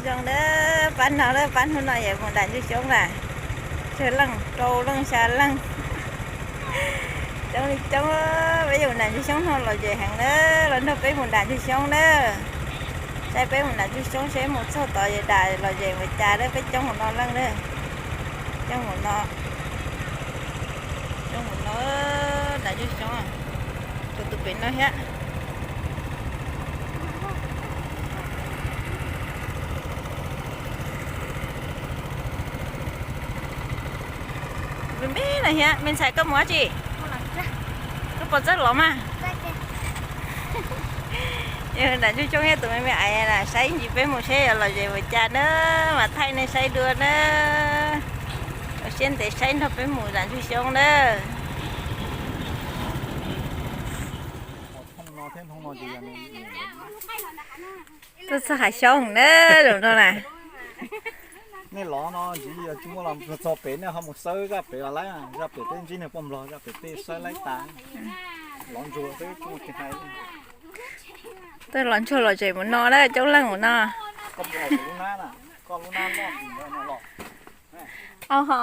Zoo na, pab no lawm, pab hnub no yog mus nram ntsuj xyoob na. Tsawg leej, rau leej xya leej. Coob li coob, peb yuav mus nram ntsuj xyoob no lom zem heev na, los nrog peb mus nram ntsuj xyoob na. Saib peb mus nram ntsuj xyoob seb mus txog tod yog dam lom zem ua cas na, peb coob mus no leej na. Coob mus no, coob mus no, nram ntsuj xyoob, rau tus pem no thiab. Me me no thiab, me ntxhais koj mus dab tsi? Koj puas txawj lov mas? Yog nram ntsuj xyoob thiab tus me me ais na, saib ntsis peb mus seb yog lom zem ua cas na, mas thaij nej saib dua na. Ua siab ntev saib nrog peb mus nram ntsuj xyoob na. Tuaj txog hav xyoob na, zaum no na. Nej lov no ntsis yog tsis muaj los txog pem nej ho mus xawb zaj pem los laib, zaj pem peb ntsib niag poj nplog zaj pem peb xawb laib tas. Lov ntsuag xwb tsis muaj kev hais. Tuaj lov ntsuag lom zem mus no na, coob leej mus no. Koj lub nab na, koj lub nab loj no los. Au ho.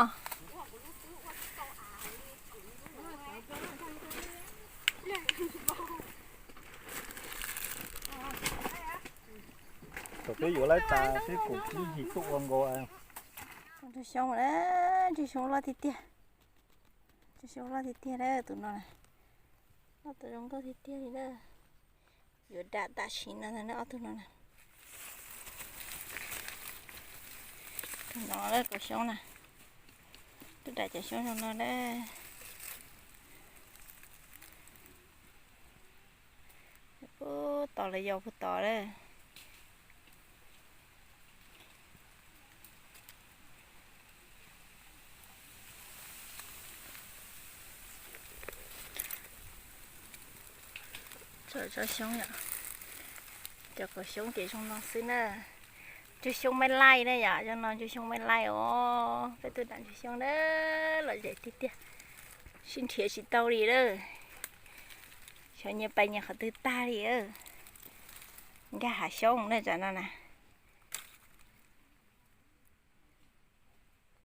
Thaum peb yuav laib tas peb kuv kib his tuaj ua nkaus. Ntsuj xyoob na, ntsuj xyoob loj tiag tiag. Ntsuj xyoob loj tiag tiag na tus no na. Loj tau zoo nkauj tiag tiag li na. Yuav dam tam sim no ntag na ob tug no na. Tus no lawm kaum xyoob na. Tuaj dam cov xyoob zoo no na. Puag tod lawv yau puag tod lawm. Tso tso xyoob yom. Cov kaum xyoob ces zoo no xwb na. Ntsuj xyoob maiv laij na yom, zoo no ntsuj xyoob maiv laij os. Peb tuaj dam ntsuj xyoob na, lom zem tiag tiag. Sib nrhiav tsis tau li lawm. Xyov nyias pais nyias qhov twg tag li. Nkag hav xyoob na tsam no na.